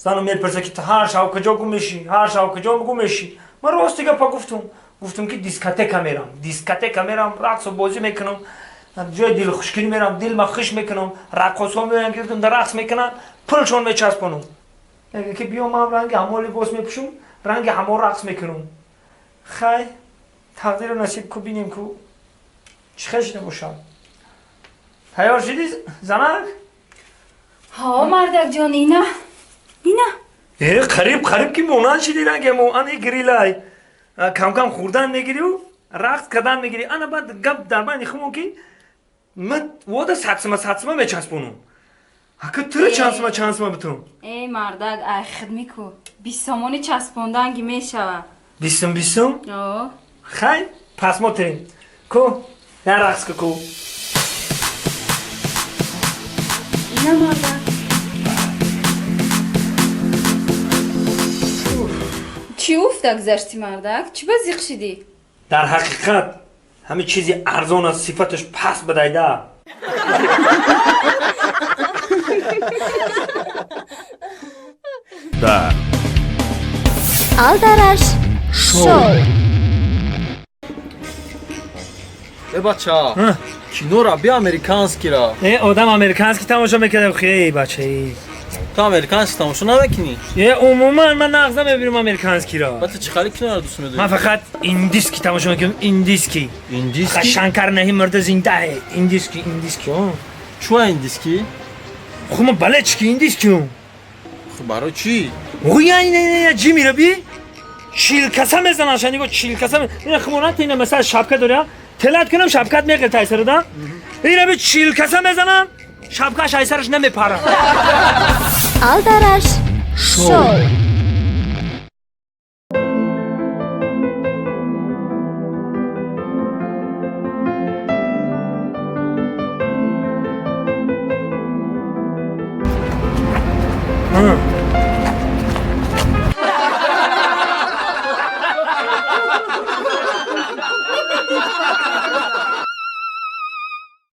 Занам мепурса ки ту ҳар шаб куҷо гум мешӣ, ҳар шаб куҷо гум мешӣ. Ман рости гапа гуфтум. Гуфтум ки дискотека мерам. Дискотека мерам, рақсу бозӣ мекунам. Ҷои дилхушкунӣ мерам, дилма хуш мекунам. Раққосҳо меоянд, гирдум да рақс мекунанд, пулшон мечаспонам. Мега ки биё ман ранги ҳамо либос мепӯшум, ранги ҳамо рақс мекунам. Хай, тақдиру насиб ку бинем ку чӣ хел шида бошад. Тайёр шидӣ, занак? Ҳо, мардакҷон, ина. Ина. Э, қариб қариб ки монанд шидӣ ранги мо, ани грилай. Кам-кам хӯрдан мегирию, рақс кардан мегирӣ. Ана баъд гап дар байни хумон ки ман вода садсима садсима мечаспонам. Ака тура чандсима чандсима битум? Э, мардак, ай хидми ку. 20 сомони часпонданги мешава. Бистум бистум? О. Хай, посмотрим. Ку, на рақс ку. Ина, мардак. Чӣ уфта гузашти, мардак? Чӣ ба зиқ шидӣ? Дар ҳақиқат ҳамин чизи арзон аст, сифаташ паст бидайда. Дар Алдараш шоу. Э, бача, кинора би американскира. Э, одам американский тамошо мекардам, хей, бача. Ту американский тамошо намекунӣ? Э, умуман ман нағз намебинам американскиро. Ба ту чӣ хали киноро дӯст медорӣ? Ман фақат индийский тамошо мекунам, индийский. Индийский? Шанкар наҳи мурда зинда ҳе. Индийский, индийский. Чуа индийский? Хуб, ман бале чӣ ки индийскиюм. Хуб, барои чӣ? Ой, ай, не, не, ҷи мира би? 40 каса мезананд, шанигоҳ 40 каса. Ина хумонат ина масалан шапка дори, телат кунам шапкат меғел тайсарада. Ина би 40 каса мезанам, шапкаш айсараш намепарад. Алдараш шоу.